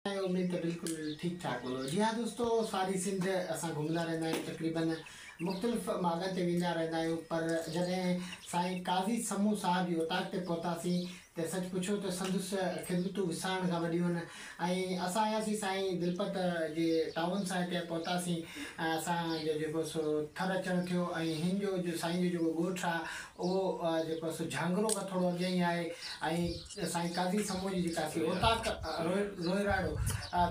آهيو اميد ته بلڪل ٺيڪ ٺاڪ هوندو. جي ها دوستو ساري سنڌ اسان گهمندا رهندا آهيون تقريبن مختلف ماڳن تي ويندا رهندا آهيون پر جڏهن سائين قاضي سمون صاحب جي اوطاق تي پهتاسين ته سچ پڇو ته سندس خدمتون وسارڻ کان وڏيون آهن ۽ اسان آياسين سائين دلپت جي ٽائون سان هتي پهتاسين ۽ اسان جو جيڪو سو ٿر اچڻ ٿيو ۽ هن جو سائين جو جيڪو ڳوٺ آهي اهو جيڪو سو جهانگرو کان ٿورو اڳيان ئي آهي ۽ سائين قاضي سمون جي جيڪا سي اوطاق روهيراڙو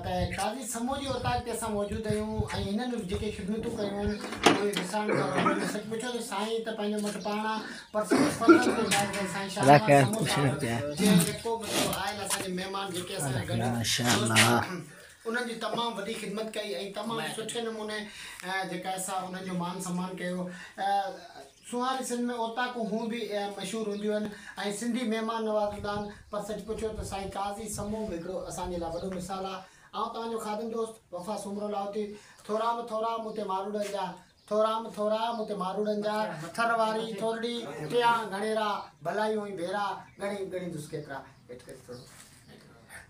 ته قاضي سمون جي اوطاق تي اسان موجود آهيون ۽ هنن جيڪي خدمتون ڪيون آهن اهي وسارڻ کان وڏيون آهن سچ پڇو ته سائين ته پنهنجو مٽ پاڻ آ پر سندس فرزند به ظاهر سائين سائين شاهنواز سمون صاحب جنهن جيڪو به آيل اسان جي مهمان جيڪي اسان سان گڏ انهن جي تمام وڏي خدمت ڪئي ۽ تمام سٺي نموني جيڪا سا انهن جو مان سمان ڪيو. سونهاري سنڌ ۾ اوطاقون هونء به مشهور هونديون آهن ۽ سنڌي مهمان نواز هوندا آهن پر سچ پڇو ته سائين قاضي سمون به هڪڙو اسان جي لاء وڏو مثال آهي. آئون توهان جو خادم دوست وفا سومرو لاهوتي ٿورا م ٿورا مون تي ماروئڙن جا ٿورا م ٿورا مون تي ماروئڙن جا ٿر واري ٿورڙي ٽيان گهڻيرا ڀلائي هئين ڀيرا ڳڻي ڳڻيندس ڪيترا هيٺ ڪري ٿورو.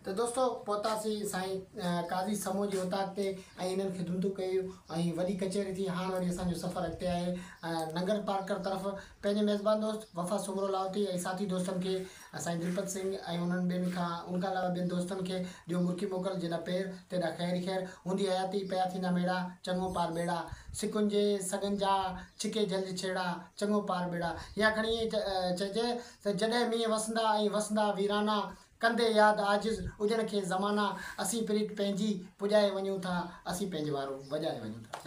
ته دوستو پهتاسين سائين قاضي سمون جي اوطاق تي ۽ هنن خدمتون ڪيون ۽ وڏي ڪچهري ٿي هاڻ وري اسان جو سفر اڳتي آهي ننگر پارڪر طرف پنهنجي ميزبان دوست وفا سومرو لاهوتي ۽ ساٿي دوستن کي سائين دلپت سنگهه ۽ انهن ٻين کان ان کان علاوه ٻين دوستن کي ڏيو مرڪي موڪل جيڏا پير تيڏا خير ئي خير هوندي حياتي پيا ٿيندا ميڙا چڱو پار ٻيڙا سڪن جي سڳن جا ڇڪي جهلج ڇيڙا چڱو پار ٻيڙا يا کڻي ائين چئجي ته جڏهن مينهن وسندا ۽ وسندا ويرانا ڪندي ياد عاجز اجڻ کي زمانا اسين پريت پنهنجي پڄائي وڃون ٿا اسين پنهنجي وارو وڄائي وڃون ٿا.